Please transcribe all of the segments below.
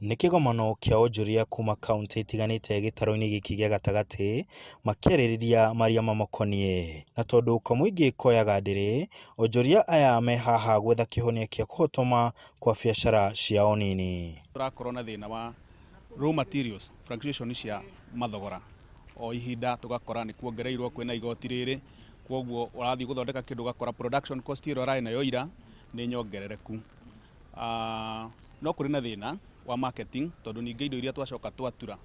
Nĩ kĩgomano kĩa onjoria kuma kauntĩ itiganĩte gĩtarũ-inĩ gĩkĩ gĩa gatagatĩ makĩarĩrĩria maria mamakoniĩ. Na tondũ kamũingĩ koyaga ndĩrĩ, onjoria aya me haha gwetha kĩhonia kĩa kũhotoma kwa biacara ciao nini. Tũrakorwo na thĩna wa raw materials fluctuation cia mathogora o ihinda tũgakora nĩ kuongereirwo kwĩna igoti rĩrĩ, kwoguo ũrathiĩ gũthondeka kĩndũ ũgakora production cost ĩrĩa ũrarĩ nayo ira nĩ nyongerereku. No kũrĩ na thĩna wa marketing tondũ ningĩ indo iria twacoka twatura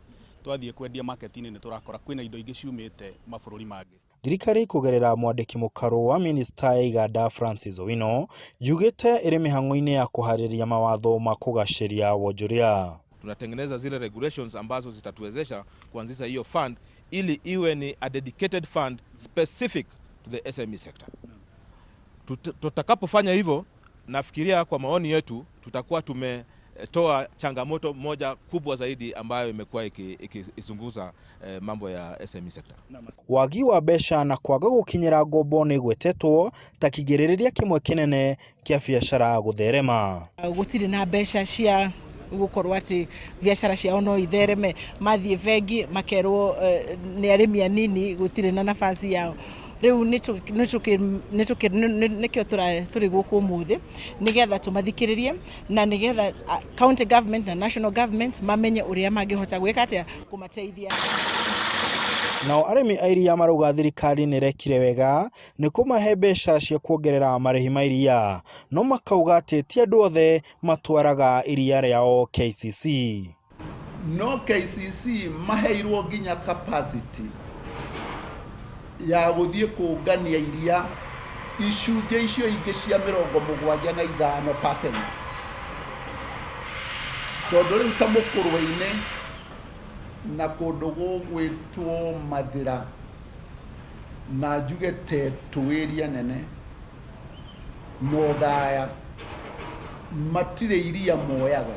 twathiĩ kwendia market-inĩ nĩ tũrakora kwĩna indo ingĩ ciumĩte mabũrũri mangĩ. Thirikari kũgerera mwandĩki mũkarũ wa minista ya iganda Francis Owino yugĩte ĩrĩ mĩhang'o-inĩ ya kũharĩria mawatho ma kũgacĩria wonjoria. Tunatengeneza zile regulations ambazo zitatuwezesha kuanzisha hiyo fund ili iwe ni a dedicated fund specific to the SME sector. Tutakapofanya hivyo, nafikiria kwa maoni yetu tutakuwa tumetoa changamoto moja kubwa zaidi ambayo imekuwa ikizunguza mambo ya SME sector. Wagi wa mbeca na kwaga gũkinyĩra ngombo nĩ igwetetwo ta kĩgirĩrĩria kĩmwe kĩnene kĩa biacara gũtherema. Gũtirĩ na mbeca cia gũkorwo atĩ biacara ciao no ithereme. Mathiĩ bengi makerwo nĩ arĩmi anini, gũtirĩ na nafasi yao. Rĩu nĩkĩo tũrĩ gũkũ ũmũthĩ, nĩgetha tũmathikĩrĩrie na nĩgetha county government na national government mamenye ũrĩa mangĩhota gwĩka atĩa kũmateithia. Nao arĩmi a iria marauga thirikari nĩ ĩrekire wega nĩ kũmahe mbeca cia kuongerera marĩhi ma iria, no makauga atĩ ti andũ othe matwaraga iria rĩao KCC. No KCC maheirwo nginya capacity ya gũthiĩ kũngania iria icunjĩ icio ingĩ cia 75%, tondũ rĩu ta Mũkũrwe-inĩ na kũndũ gũgwĩtwo Mathĩra na njuge Tetũ area nene na Othaya matirĩ iria moyaga.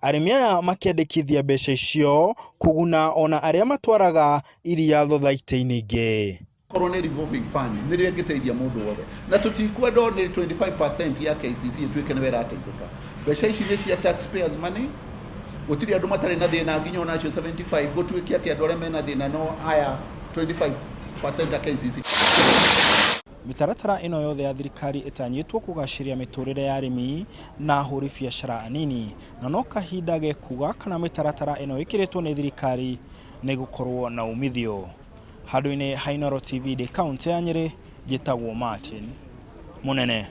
Arĩmi aya makĩandĩkithia mbeca icio kũguna ona arĩa matwaraga iria thothaitĩ-inĩ ingĩ. Korwo nĩ revolving fund nĩrĩo ĩngĩteithia mũndũ wothe, na tũtikwenda nĩ 25% ya KCC ĩtuĩke nĩwe ĩrateithĩka. Mbeca ici nĩ cia taxpayers money. Gũtirĩ andũ matarĩ na thĩna nginya ona acio 75 gũtuĩke atĩ andũ arĩa mena thĩna no aya 25% ya KCC. Mĩtaratara ĩno yothe ya thirikari ĩtanyĩtwo kũgacĩria mĩtũrĩre ya arĩmi na ahũri biacara anini, na no kahinda gekuga kana mĩtaratara ĩno ĩkĩrĩtwo nĩ thirikari nĩ gũkorwo na umithio. Handũ-inĩ ha Inooro TV ndĩ kaũntĩ ya Nyĩrĩ, njĩtagwo Martin Mũnene.